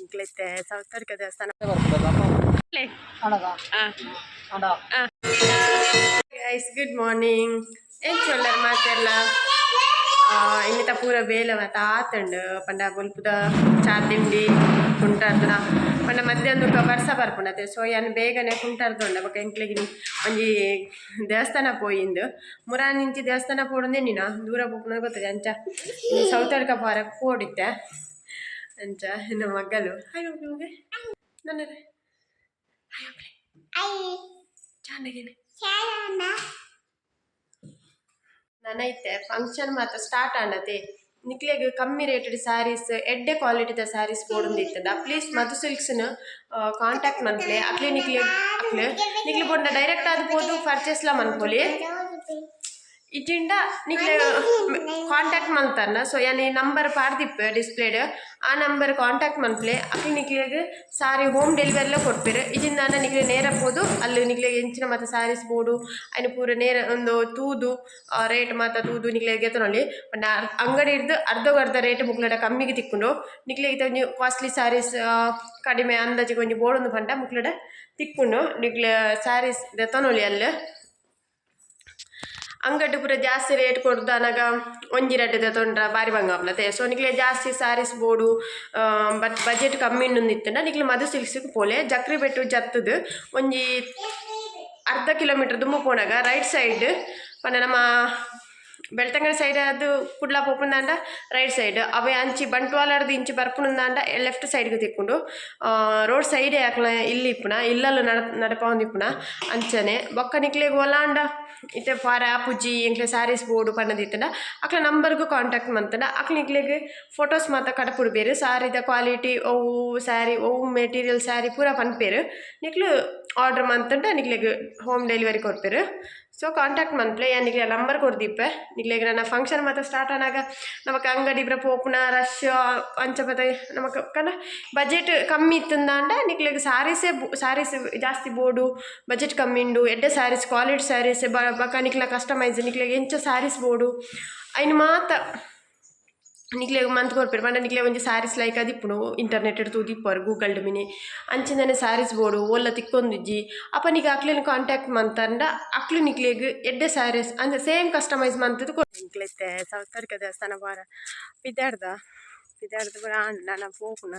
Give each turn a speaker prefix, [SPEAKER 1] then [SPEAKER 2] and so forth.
[SPEAKER 1] ಎಂಕ್ಲೈತೆ ಸೌತಡ್ಕ ದೇವಸ್ಥಾನ. Guys, good morning. ಎಂಚೊಲ್ಲರ್ ಮಾತೆರ್ಲ? ಇನ್ನಿತ ಪೂರ ಬೇಲೆ ಮಾತ ಆತುಂಡು. ಪಂಡ ಬೊಲ್ಪುದ ಚಾ ತಿಂಡಿ ಕುಂಟಾರ್ದನ. ಪಂಡ ಮಧ್ಯಾಹ್ನದ ಬರ್ಸ ಬರ್ಪುಂಡತೆ, ಸೊ ಯಾನ್ ಬೇಗನೆ ಕುಂಟಾರ್ದುಂಡ. ಬೊಕ ಎಂಕ್ಲೆಗ್ ಒಂಜಿ ದೇವಸ್ಥಾನ ಪೋಯಿಂದು, ಮುರಾನಿಂಚಿ ದೇವಸ್ಥಾನ ಪೋಡುಂದೆ. ದೂರ ಪೋಪುನ ಗೊತ್ತದೆ. ಅಂಚ ಸೌತಡ್ಕ ಪಾರ ಪೋಡಿತ್ತೆ. ಅಂಚ ಎನ್ನ ಮಗ್ಗಲು. ಹಾಯ್ ಮಗ್ಳು. ನನ್ನ ಹಾಯ್ ಚಾಂಡಗೇನೆ. ನನ ಇತ್ತೆ ಫಂಕ್ಷನ್ ಮಾತ ಸ್ಟಾರ್ಟ್ ಆಂಡತೆ. ನಿಕ್ಲೆಗ್ ಕಮ್ಮಿ ರೇಟೆಡ್ ಸ್ಯಾರೀಸ್, ಎಡ್ಡೆ ಕ್ವಾಲಿಟಿದ ಸ್ಯಾರೀಸ್ ಬೋಡುಂದಿತ್ತಂಡ, ಪ್ಲೀಸ್ ಮಧು ಸಿಲ್ಕ್ಸ್ನ ಕಾಂಟ್ಯಾಕ್ಟ್ ಮನ್ಪುಲೆ. ಅಕ್ಲೆ ನಿಕ್ಲೆ ಅಕ್ಲೆ ನಿಕ್ಲೆ ಬೋಂಡ ಡೈರೆಕ್ಟ್ ಆದ್ ಪೋದು ಪರ್ಚೇಸ್ಲ ಮನ್ಪೊಲಿ. ಇಜ್ಜಿಂಡ ನಿಕ್ಲೆ ಕಾಂಟ್ಯಾಕ್ಟ್ ಮಲ್ತಾರನ. ಸೊ ಯಾನ್ ಈ ನಂಬರ್ ಪಾಡ್ದಿಪ್ಪೆ ಡಿಸ್ಪ್ಲೇಡ್, ಆ ನಂಬರ್ ಕಾಂಟ್ಯಾಕ್ಟ್ ಮನ್ಪುಲೆ. ಅಕ್ಲೆ ನಿಕ್ಲೆಗ್ ಸಾರಿ ಹೋಮ್ ಡೆಲಿವರಿಲ ಕೊರ್ಪೆರ್. ಇಜ್ಜಿಂದಾಂಡ ನಿಕ್ಲೆ ನೇರ ಪೋದು ಅಲ್ಲಿ ನಿಕ್ಲೆಗ್ ಎಂಚಿನ ಮಾತ ಸ್ಯಾರೀಸ್ ಬೋಡು, ಐನ್ ಪೂರ ನೇರ ಒಂದು ತೂದು, ರೇಟ್ ಮಾತ ತೂದು ನಿಕ್ಲೆಗ್ ಗೆತೊನೊಲಿ. ಪಂಡ ಅಂಗಡಿ ಹಿಡ್ದು ಅರ್ಧಗ್ ಅರ್ಧ ರೇಟ್ ಮುಕ್ಲೆಡ ಕಮ್ಮಿಗೆ ತಿಕ್ಕುಂಡು. ನಿಕ್ಲೆಗ್ ಇತ್ತೆ ಒಂಜಿ ಕಾಸ್ಟ್ಲಿ ಸ್ಯಾರೀಸ್, ಕಡಿಮೆ ಅಂದಾಜಿಗೆ ಒಂಜಿ ಬೋಡೊಂದು ಪಂಡ ಮುಕ್ಲೆಡ ತಿಕ್ಕುಂಡು. ನಿಕ್ಲೆ ಸ್ಯಾರೀಸ್ ದೆತೊನೊಲಿ ಅಲ್ಲು. ಅಂಗಡಿ ಪೂರ ಜಾಸ್ತಿ ರೇಟ್ ಕೊರ್ದು ಅನಗ ಒಂಜಿ ರಡ್ಡ್ ದೆತೊಂಡ್ರ ಬಾರಿ ಬಂಗ ಆಪುಂಡತೆ. ಸೊ ನಿಕ್ಲೆ ಜಾಸ್ತಿ ಸ್ಯಾರೀಸ್ ಬೋಡು, ಬಟ್ ಬಜೆಟ್ ಕಮ್ಮಿ ಉಂಡು ನಿಕ್ಲೆ ಮಧು ಸಿಲ್ಕ್ಸ್ಗ್ ಪೋಲೆ. ಜಕ್ರಿ ಬೆಟ್ಟು ಜತ್ತುದು ಒಂಜಿ ಅರ್ಧ ಕಿಲೋಮೀಟರ್ ದುಂಬು ಪೋನಗ ರೈಟ್ ಸೈಡ್, ಪಂಡ ನಮ್ಮ ಬೆಳ್ತಂಗಡಿ ಸೈಡ್ ಅದು ಕುಡ್ಲ ಪೋಪುಂದಾಂಡ ರೈಟ್ ಸೈಡ್ ಅವೆ, ಅಂಚಿ ಬಂಟ್ವಾಳರ್ದು ಇಂಚಿ ಬರ್ಪುಂದಾಂಡ ಲೆಫ್ಟ್ ಸೈಡ್ಗೆ ತಿಕ್ಕುಂಡು. ರೋಡ್ ಸೈಡ್ ಅಕ್ಲ ಇಲ್ಲಿ ಇಪ್ಪುನ, ಇಲ್ಲಲ್ಲ ನಡ ನಡಪಾವೊಂದಿಪ್ಪುನ ಅಂಚನೆ. ಬೊಕ್ಕ ನಿಕ್ಲೆಗ್ ಒಲಾಂಡ ಇತ್ತೆ ಪಾರ ಆಪುಜಿ, ಎಂಕ್ಲೆ ಸ್ಯಾರೀಸ್ ಬೋಡು ಪನ್ನದಿತ್ತಂಡ, ಅಕ್ಲ ನಂಬರ್ಗ್ ಕಾಂಟ್ಯಾಕ್ಟ್ ಮಂತಂಡ ಅಕ್ಲ ನಿಕ್ಲೆಗ್ ಫೋಟೋಸ್ ಮಾತ ಕಡಪುಡ್ಬೇರು. ಸ್ಯಾರಿದ ಕ್ವಾಲಿಟಿ, ಒವು ಸ್ಯಾರಿ, ಒವು ಮೆಟೀರಿಯಲ್ ಸ್ಯಾರಿ ಪೂರ ಪನ್ಪೆರ್. ನಿಕ್ಲು ಆರ್ಡರ್ ಮಂತಂಡ ನಿಕ್ಲೆಗ್ ಹೋಮ್ ಡೆಲಿವರಿ ಕೊರ್ಪೆರ್. ಸೊ ಕಾಂಟ್ಯಾಕ್ಟ್ ಮನ್ಪುಲೆ. ಯಾನ್ ನಿಕ್ಲೆ ನಂಬರ್ ಕೊರ್ದಿಪ್ಪೆ. ನಿಕ್ಲೆಗ್ ನನ್ನ ಫಂಕ್ಷನ್ ಮಾತ ಸ್ಟಾರ್ಟ್ ಆನಾಗ ನಮಕ್ ಅಂಗಡಿ ಪೂರ ಪೋಪುನ ರಶ್ ಅಂಚ ಪತ ನಮಕ್ ಕನ ಬಜೆಟ್ ಕಮ್ಮಿ ಇತ್ತಂದಾಂಡ, ನಿಕ್ಲೆಗ್ ಸ್ಯಾರೀಸೇ ಸ್ಯಾರೀಸ್ ಜಾಸ್ತಿ ಬೋಡು, ಬಜೆಟ್ ಕಮ್ಮಿ ಉಂಡು, ಎಡ್ಡೆ ಸ್ಯಾರೀಸ್, ಕ್ವಾಲಿಟಿ ಸ್ಯಾರೀಸ್, ಬೊಕ ನಿಕ್ಲ ಕಸ್ಟಮೈಸ್, ನಿಕ್ಲೆಗ್ ಎಂಚ ಸ್ಯಾರೀಸ್ ಬೋಡು ಐನ್ ಮಾತ ನಿಕ್ಲೆಗ್ ಮಂತ್ ಕೊರ್ಪೆರ್. ಪಂಡ ನಿಕ್ಲೆ ಒಂಜಿ ಸ್ಯಾರೀಸ್ ಲೈಕ್ ಆದಿಪ್ಪುಂಡು, ಇಂಟರ್ನೆಟ್ ತೂದಿಪ್ಪರ್, ಗೂಗಲ್ಡ್ ಮಿನಿ. ಅಂಚಿನನೆ ಸ್ಯಾರೀಸ್ ಬೋಡು, ಓಲ್ಲ ತಿಕ್ಕೊಂದಿಜ್ಜಿ. ಅಪ ನಿಕ್ ಅಕ್ಲೆನ್ ಕಾಂಟ್ಯಾಕ್ಟ್ ಮಂತಂಡ ಅಕ್ಲು ನಿಕ್ಲೆಗ್ ಎಡ್ಡೆ ಸ್ಯಾರೀಸ್ ಅಂಚ ಸೇಮ್ ಕಸ್ಟಮೈಸ್ ಮಂತುದು. ಎಂಕ್ಲೆತ್ತೆ ಸೌತಡ್ಕ ದೇವಸ್ಥಾನ ಬಾರ ಪಿದಾಡ್ದ ಪಿದಾಡ್ದು ಪೂರ ಆಂಡ್. ನನ ಪೋಪುನ.